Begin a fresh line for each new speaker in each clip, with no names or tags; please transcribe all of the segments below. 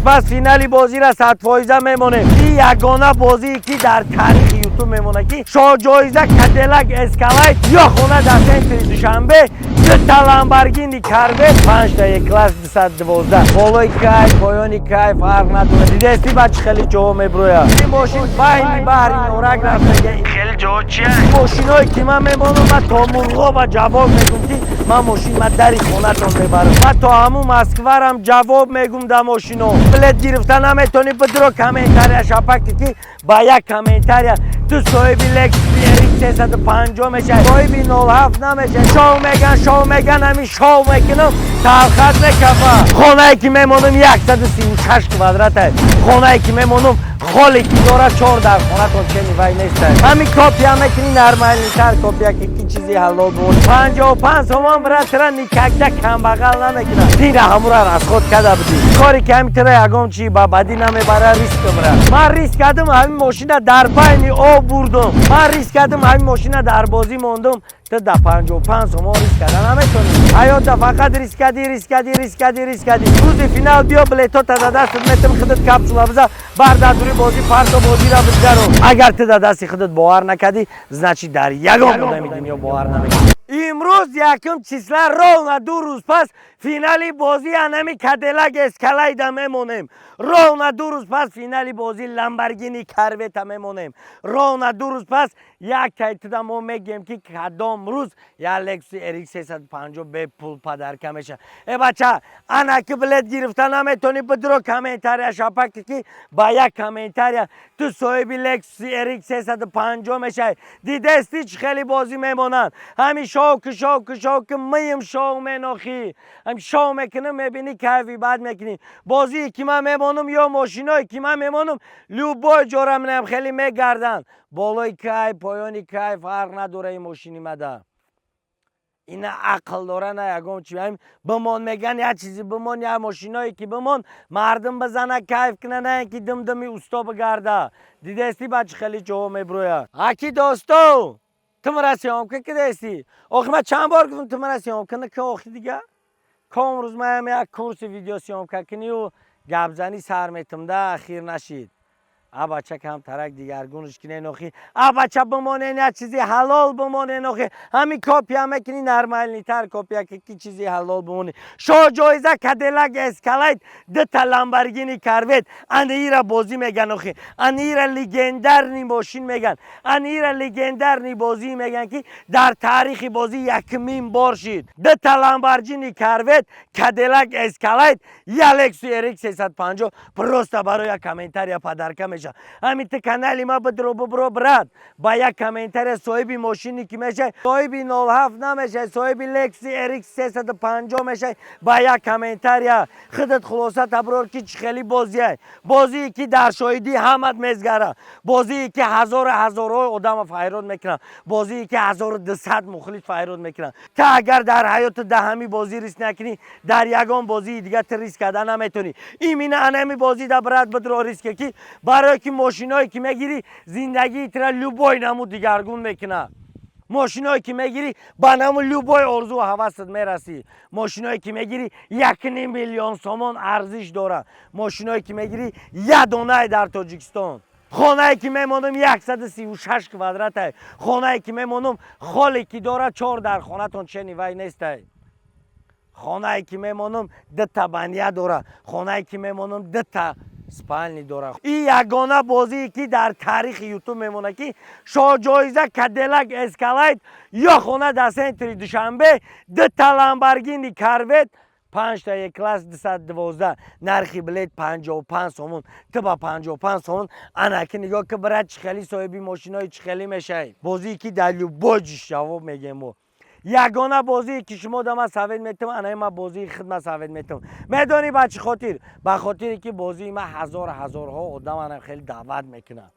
Пас финали бозиро 100% мемонем. Ин ягона бозие, ки дар таърихи Ютуб мемонад, ки шоҳҷоиза Кадиллак Эскалейд ё хона дар центри Душанбе, дута Ламборгини Корвет, панҷта Е-класс 212. Болои кайф, поёни кайф, фарқ надорад. Дидести, ба чӣ хеле ҷоҳо меброяд ин мошин? Байни баҳри Норак рафтага.
Хеле ҷоҳо чия?
Мошиное, ки ман мемонам, ман то Мурғоба ҷавоб мегум, ки ман мошин ма дари хонатон мебарам. Ман то ҳамун Москварам ҷавоб мегум да мошино. Билет гирифта наметонӣ, бидро, комментария шапакти, ки ба як комментария ту соҳиби Лексус RX 350 мешавӣ, соҳиби 07 намешавӣ. Шоу меган, шоу меган, ҳамин шоу мекунам, талхат мекафа. Хонае, ки мемонам, 136 квадрата. Хонае, ки мемонам, холе, ки дорад, чор дар хонатон чени вай нестай. Ҳамин копия мекунӣ, нормальныйтар копия, ки чизи ҳалол бимон. 55 сомон, брат, тра никогда камбағал намекунад. Тира ҳамура расход карда будӣ. Коре, ки ҳамин тира ягон чи ба бадӣ намебара, риск, брат. Ман риск кардам, ҳамин мошина дар байни об бурдум. Ман риск кардам, ҳамин мошина дар бозӣ мондум. Ту да 55 сомон риск карда наметонӣ. Ҳаёта фақат риск кардӣ, риск кардӣ, риск кардӣ, риск кардӣ. Рӯзи финал биё, билетота да дастат метам, худат капсула биза, бар дар дури бозӣ парто, бозира бизгаро. Агар ту да дасти худат бовар накардӣ, значит, дар ягон одами дунё бовар намекунӣ. Имрӯз якум числа, ровно 2 рӯз пас финали бозии анами Кадиллак Эскалайда мемонем. Ровно 2 рӯз пас финали бозии Ламборгини Корвета мемонем. Ровно 2 рӯз пас як тайтуда мо мегӯем, ки кадом рӯз як Лексус RX 350 бепул подарка меша. Э бача, ана ки билет гирифта наметонӣ, бидро, комментария шапакти, ки ба як комментария ту соҳиби Лексус RX 350 мешавӣ. Дидести, чӣ хеле бозӣ мемонанд? Ҳамин шоу ки, шоу ки, шоу ки мием, шоу менохӣ, ҳам шоу мекунам, мебинӣ, кайфи бад мекунӣ. Бозие, ки ман мемонам, ё мошиное, ки ман мемонам, любой ҷора минам, хеле мегарданд. Болои кайф, поёни кайф, фарқ надора. Ин мошини мада ина ақл дора, на ягон чи. Бимон меган, як чизи бимон, як мошиное, ки бимон, мардум бизана, кайф куна, на ин ки димдими усто бигарда. Дидести, ба чӣ хеле ҷоҳо меброяд? Аки дӯсто, ту мара съёмка кидаести. Охи, ман чанд бор гуфтам, ту мара съёмка нака. Охи, дига ком рӯз маям як курси видеосъёмка кунию гапзанӣ сар метум да, ахир нашид. А бача, камтарак дигаргунш кинен. Охи, а бача, бимонен, як чизи ҳалол бимонен. Охи, ҳамин копия мекунӣ, нормальныйтар копия, ки чизи ҳалол бимонӣ. Шоҳҷоиза Кадиллак Эскалайд, дута Ламборгини Корвет. Аниира бозӣ меган. Охи, аниира легендарный мошин меган, аниира легендарный бозӣ меган, ки дар таърихи бозӣ якумин бор шид. Дута Ламборгини Корвет, Кадиллак Эскалайд, я Лексус RX 350 просто барои як комментария подарка меша. Ҳамин ту канали ма бидро, бибро, брат, ба як комментария соҳиби мошине, ки мешай, соҳиби 07 намешай, соҳиби Лексус RX 350 мешай. Ба як комментария худат хулоса таброр, ки чӣ хели бозиай. Бозие, ки дар шоҳидӣ ҳамат мезгара, бозие, ки ҳазору ҳазорҳои одама файрод мекунанд, бозие, ки 1200 мухлис файрод мекунанд. Ту агар дар ҳаёту да ҳами бозӣ риск накунӣ, дар ягон бозии дигар ту риск карда наметонӣ. Именно анами бозӣ да, брат, бидро, риске, ки барое ки мошиное, ки мегирӣ, зиндагии тира любой намуд дигаргун мекунад. Мошиное, ки мегирӣ, ба наму любой орзу ҳавасат мерасӣ. Мошиное, ки мегирӣ, 1,5 миллион сомон арзиш дорад. Мошиное, ки мегирӣ, як донае дар Тоҷикистон. Хонае, ки мемонам, 136 квадрата. Хонае, ки мемонам, холе, ки дорад, чор дар хонатон чени вай нестай. Хонае, ки мемонам, дута баня дорад. Хонае, ки мемонам, дута спальни дорад. Ин ягона бозие, ки дар таърихи Ютуб мемонад, ки шоҳҷоиза Кадиллак Эскалайд ё хона дар центри Душанбе, дута Ламборгини Корвет, панҷта Е-класс 212. Нархи билет 55 сомон. Ту ба 55 сомон анаки нигоҳ ки, брат, чӣ хели соҳиби мошинои чӣ хеле мешавӣ. Бозие, ки дар любой ҷиш ҷавоб мегем мо. Ягона бозие, ки шумо да ман совет метавам, анаи ман бозии худ ман совет метавам. Медонӣ ба чӣ хотир? Ба хотире, ки бозии ман ҳазор ҳазорҳо одам ана хеле даъват мекунад.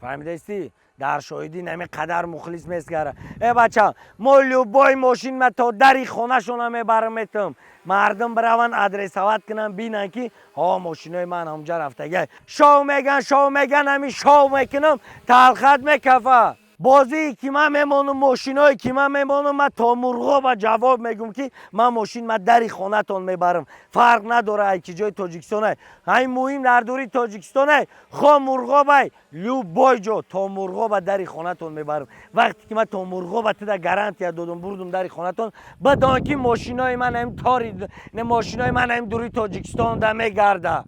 Фаҳмидаистӣ? Дар шоҳидӣ нами қадар мухлис месгара. Э бача, мо любой мошин ма то дари хонашона мебарам, метавам, мардум бираванд, адресовать кунанд, бинанд, ки ҳо, мошинои ман ҳамҷа рафтага. Шоу меган, шоу меган, ҳамин шоу мекунам, талхат мекафа. Бозие ки ман мемонам, мошиное ки ман мемонам, ман то Мурғоба ҷавоб мегум, ки ман мошин ма дари хонатон мебарам. Фарқ надора, ай ки ҷои Тоҷикистонай, ҳамин муҳим дар дури Тоҷикистонай, хо Мурғобай, любой ҷо то Мурғоба дари хонатон мебарам. Вақте ки ман то Мурғоба тида гарантия додум, бурдум дари хонатон, бидон, ки мошинои ман ҳамин тори, мошинои ман ҳамин дури Тоҷикистон да мегарда.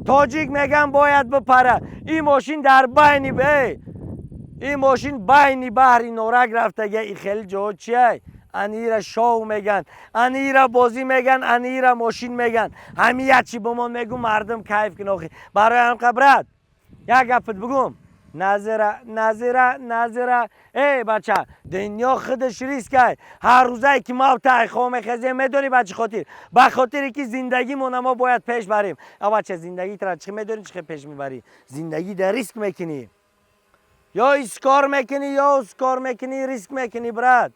Тоҷик меган бояд бипара. Ин мошин дар байни, ин мошин байни баҳри Норак рафтага. И хеле ҷоҳо чиай? Анира шоу меган, анира бозӣ меган, анира мошин меган. Ҳами як чи бимон мегум, мардум кайф кун. Охи, барои ҳамқа, брат, як гапат бугум. Назира, назира, назира. Эй бача, дунё худаш рискай. Ҳар рӯзае ки ма тайхо мехезем, медонӣ ба чӣ хотир? Ба хотире ки зиндагимона мо бояд пеш барем. А бача, зиндагитра чӣ медонӣ, чӣ пеш мебарӣ? Зиндагӣ дар риск мекунӣ, ё искор мекунӣ, ё ускор мекунӣ, риск мекунӣ, брат.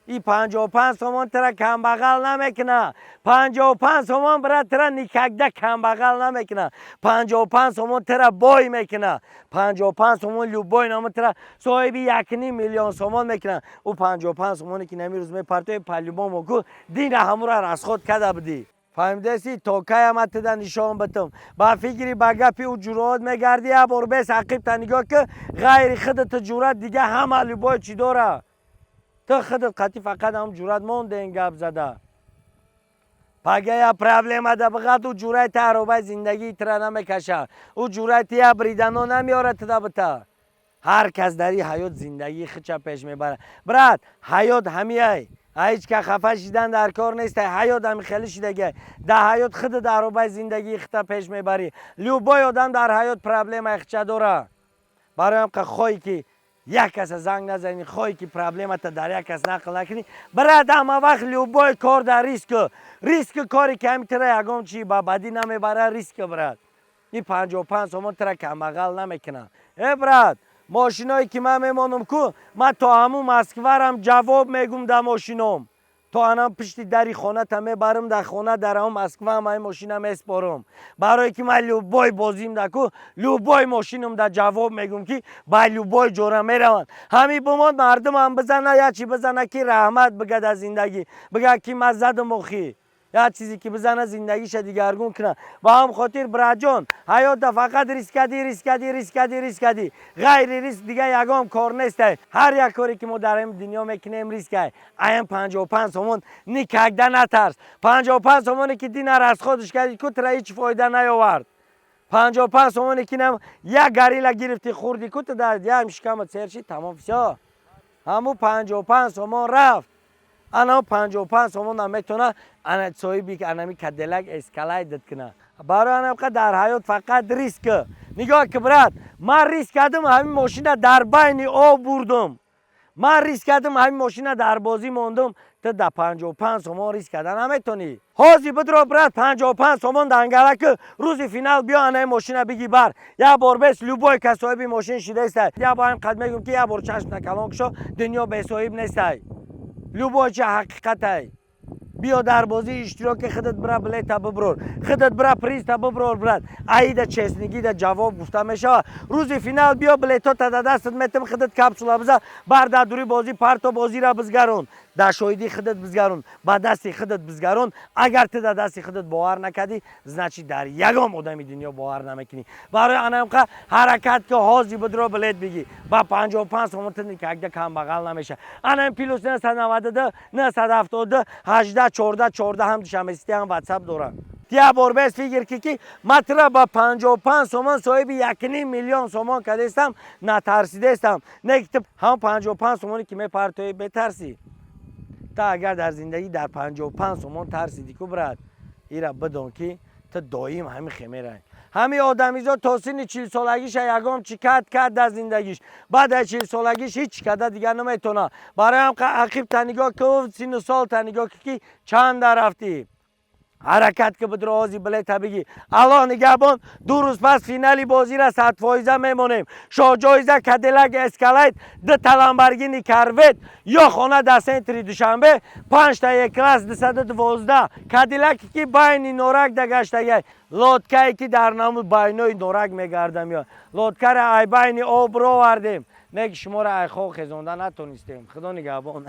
И 55 сомон тира камбағал намекуна. 55 сомон, брат, тира никогда камбағал намекуна. 55 сомон тира бой мекуна. 55 сомон любой нома тира соҳиби 1,5 миллион сомон мекуна. Ӯ 55 сомоне ки нами рӯз мепартои, по-любому ку дина ҳамура расход када будӣ. Фаҳмидаси? То каяма тида нишон битам? Ба фикри, ба гапи ӯ ҷуръат мегардӣ. Як бор бес ақибта нигоҳ ки, ғайри худата ҷуръат дига ҳама любой чӣ дора. Ту худат қатӣ фақат ҳам ҷуръат монден гап зада. Пага я проблема да биғат, ӯ ҷуръати аробаи зиндагии тира намекаша, ӯ ҷуръати я бридано намеёрад тида бита. Ҳар кас дар ин ҳаёт зиндагии худша пеш мебарад, брат. Ҳаёт ҳамиай, ҳеҷ ка хафа шидан дар кор нест. Ҳаёт ҳами хеле шидагай. Дар ҳаёт худат аробаи зиндагии худта пеш мебарӣ. Любой одам дар ҳаёт проблемаи худша дора. Барои ҳам хоҳӣ ки як каса занг назанӣ, хоҳӣ ки проблемата дар як кас нақл накунӣ, брат, ҳама вақт любой кор дар риск. Риск коре ки ҳами тира ягон чи ба бадӣ намебара, риск, брат. Ин 55 сомон тира камбағал намекунад. Э брат, мошиное ки ман мемонам ку, ман то ҳамун Москварам ҷавоб мегум да мошином. То анам пишти дари хоната мебарам, дар хона, дар ҳамун Москва ам ай мошина меспорам. Барое ки ман любой бозим да ку, любой мошинам да ҷавоб мегум, ки ба любой ҷора мераванд. Ҳамин бимон, мардумам бизана, як чи бизана, ки раҳмат бига дар зиндагӣ, бига ки ман задам. Охи, як чизе ки бизана, зиндагиша дигаргун куна. Ба ҳам хотир, братҷон, ҳаётда фақат рискади, рискади, рискади, рискади. Ғайри риск дига ягон кор нестай. Ҳар як коре ки мо дар ин дунё мекунем, рискай. Аям 55 сомон никогда натарс. 55 сомоне ки дина расходш кардӣ ку, тира ҳеҷ фоида наёвард. 55 сомоне ки нам як горилла гирифти, хӯрди ку, ту ям шикамат сер шид, тамом, всё, ҳаму 55 сомон рафт. Ана 55 сомон наметона ана соҳиби анами Кадиллак Эскалейдат куна. Барои анамқа дар ҳаёт фақат риск. Нигоҳ ки, брат, ман риск кардам, ҳамин мошина дар байни об бурдум. Ман риск кардам, ҳамин мошина дар бозӣ мондум. Ту да 55 сомон риск карда наметонӣ. Ҳозир бидро, брат, 55 сомон дангала ки, рӯзи финал биё, анаи мошина биги бар. Як бор бес любой кас соҳиби мошин шидаистай. Як бор ҳам қад мегӯм, ки як бор чашм накалон кушо, дунё бесоҳиб нестай. Любой чи ҳақиқатай. Биё, дар бозии иштироки худат бира, билета биброр, худат бира, призта биброр, брат. Аида честныйгида ҷавоб гуфта мешавад. Рӯзи финал биё, билетота да дастат метам, худат капсула биза бар, дар дури бозӣ парто, бозира бизгарон, дар шоҳидии худат бизгарон, ба дасти худат бизгарон. Агар ту дар дасти худат бовар накардӣ, значит, дар ягон одами дунё бовар намекунӣ. Барои анамқа ҳаракат ки, ҳозир бидро, билет бигӣ. Ба 55 сомон ту никогда камбағал намеша. Анам +992 972 18 14 14 ҳам душанбесити, ҳам Ватсап дорам. Як бор бес фикр ки ман тура ба 55 сомон соҳиби 1,5 миллион сомон кардестам, натарсидестам. Не ки ту ҳам 55 сомоне ки мепартоӣ, бетарсӣ. Та агар дар зиндагӣ дар 55 сомон тарсидӣ ку, брат, ира бидон, ки ту доим ҳамин хемерай. Ҳамин одамизод то синни 40-солагиша ягон чӣ кард, кард дар зиндагиш. Баъд аз 40-солагиш ҳеҷ чӣ карда дигар наметавона. Барои ҳам ақибта нигоҳ ку, синну солта нигоҳ ку, ки чанда рафтӣ. Ҳаракат ки, бидро, ози билета бигӣ. Аллоҳ нигаҳбон. 2 рӯз пас финали бозира 100% мемонем. Шоҳҷоиза Кадилак Эскалейд, дута Ламборгини Корвет ё хона дар центри Душанбе, панҷта Е-класс 212, Кадилаке, ки байни Норак дагаштагай, лодкае, ки дар намуд байнои Норак мегардам, ё лодкара ай байни об ровардем, не ки шуморо айхо хезонда натонистем. Худо нигаҳбон.